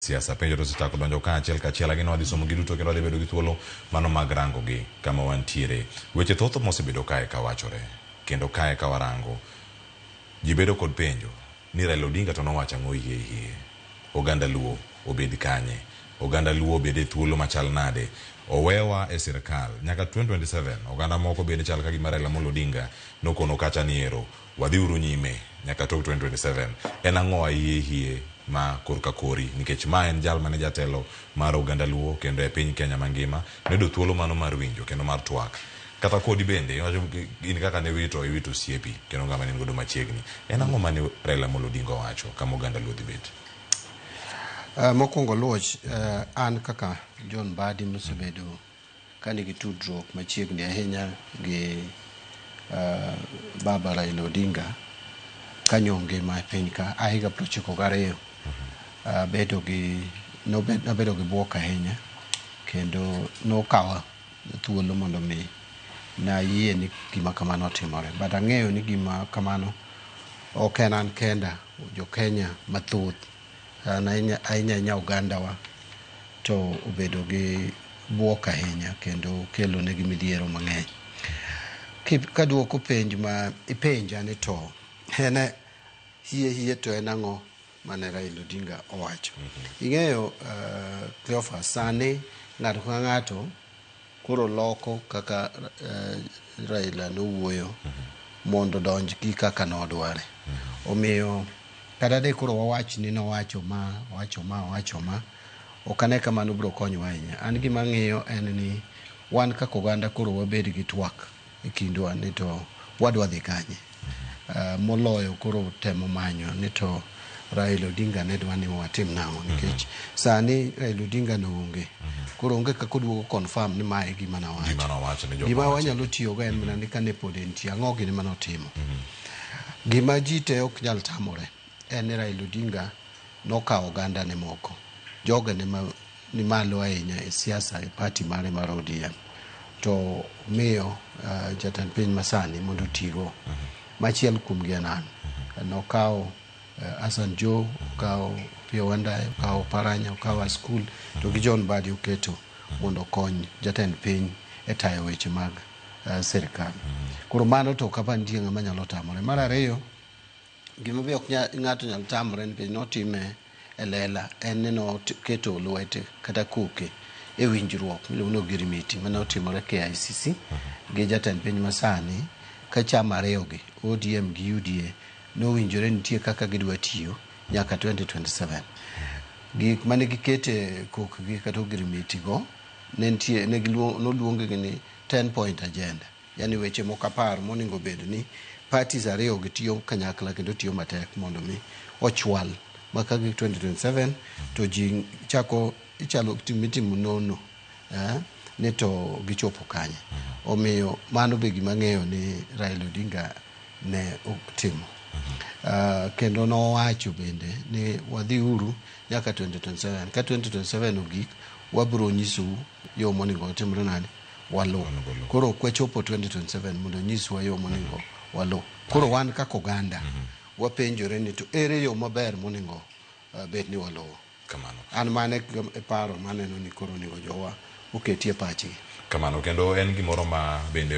Siasa penjo to osechako donjo ka achiel kachiel lakini wadhi somo gi duto kendo wadhi bedo gi thuolo mano mag rango gi kama wantiere. Weche thoth mosebedo kae kawachore kendo kae ka warango ji bedo kod penjo ni Raila Odinga to nowacho ang'o hie hie. Oganda Luo obed kanye? Oganda Luo obed e thuolo machal nade? Owewa e sirkal nyaka 2027 oganda moko bende chal ka gima Raila Amolo Odinga nokono kacha ni ero wadhiuru nyime nyaka tok 2027. En ang'o hie hie ma korka kori nikech ma en jal mane jatelo mar oganda Luo kendo e piny Kenya mangima noyudo thuolo mano mar winjo kendo mar twak. Kata kodi bende iwacho in kaka ne wito iwito osiepi kendo ng'ama ne in godo machiegni. En ang'o mane Raila Amolo Odinga owacho kama oganda Luo dhi bet? Mokwongo Luoch, an kaka John Mbadi mosebedo ka nigi tudruok machiegni ahinya gi baba Raila Odinga kanyo ngima e piny ka a higa 92 bedo gi nabedo gi buok ahinya kendo nokawa thuolo mondo mi nayie ni gima kamano otimore. But ang'eyo ni gima kamano ok en an kenda, jo Kenya mathoth ahinya ahinya ogandawa to obedo gi buok ahinya kendo kelo negi midhiero mang'eny. Kaduoko penj ma ipenja ni to en hie hie to en ang'o mane Raila Odinga owacho. Ing'eyo Cleophas, sani ng'ato ka ng'ato koro loko kaka Raila nowuoyo mondo odonj gi kaka nodware. Omiyo kata de koro wawach ni nowacho ma, owacho ma, owacho ma, ok ane ka mano biro konyowa ahinya. An gima ang'iyo en ni wan kaka oganda koro wabed gi twak e kindwa ni to wadwa dhi kanye. Moloyo koro temo manyo ni to Raila Odinga ne dwa ni watim nang'o nikech sani Raila Odinga no onge. Koro onge kaka oduogo confirm ni mae e gima nawacho. Gima nowacho ni jok Gima mawacho. wanyalo tiyogo en mana ni kane pod entie, ang'o gini manotimo. Gima ji te ok nyal tamore en ni Raila Odinga nokawo oganda ne moko, joge ne ma ni malo ahinya e siasa e party mare mar ODM to miyo jatend piny masani mondo otigo. Machiel kuomgi en an. Nokawo Hassan Joho, okawo Opiyo Wandayi, okawo Oparanya, okawo Askul to gi John Mbadi oketo mondo okony jatend piny e tayo weche mag sirkal. Koro mano to ok apar nitie ng'ama nyalo tamore. Mar ariyo, gima be ok ng'ato nyal tamore nikech notime e lela en ni noketo lwete kata koke e winjruok miluongo ni ogirimiti mane otimore KICC gi jatend piny masani ka chama ariyogi ODM gi UDA nowinjore nitie kaka gidwa tiyo nyaka 2027. Gik mane gikete kokgi kata ogirimiti go ne nitie ne noluong gi ni 10 point agenda. Yani weche moko 10 monego bed ni parties ariyo gi tiyo kanyakla kendo tiyo matek mondo mi ochwal ma ka gik 2027 to ji chako ichalo mitimo nono ni to gichopo kanye. Omiyo mano be gima ang'eyo ni Raila Odinga ne otimo. Kendo nowacho bende ni wadhiuru nyaka 2027. Ka 2027 ogik, wabiro nyisou yo monego watimre nade waluw. Koro ok wachopo 2027 mondo onyiswa yo monego waluw. Koro wan kaka oganda wapenjore ni to ere yo maber monego bed ni waluwo. Kamano. An mano e paro maneno ni koro onego jowa oketie pachgi. Kamano kendo en gimoro ma bende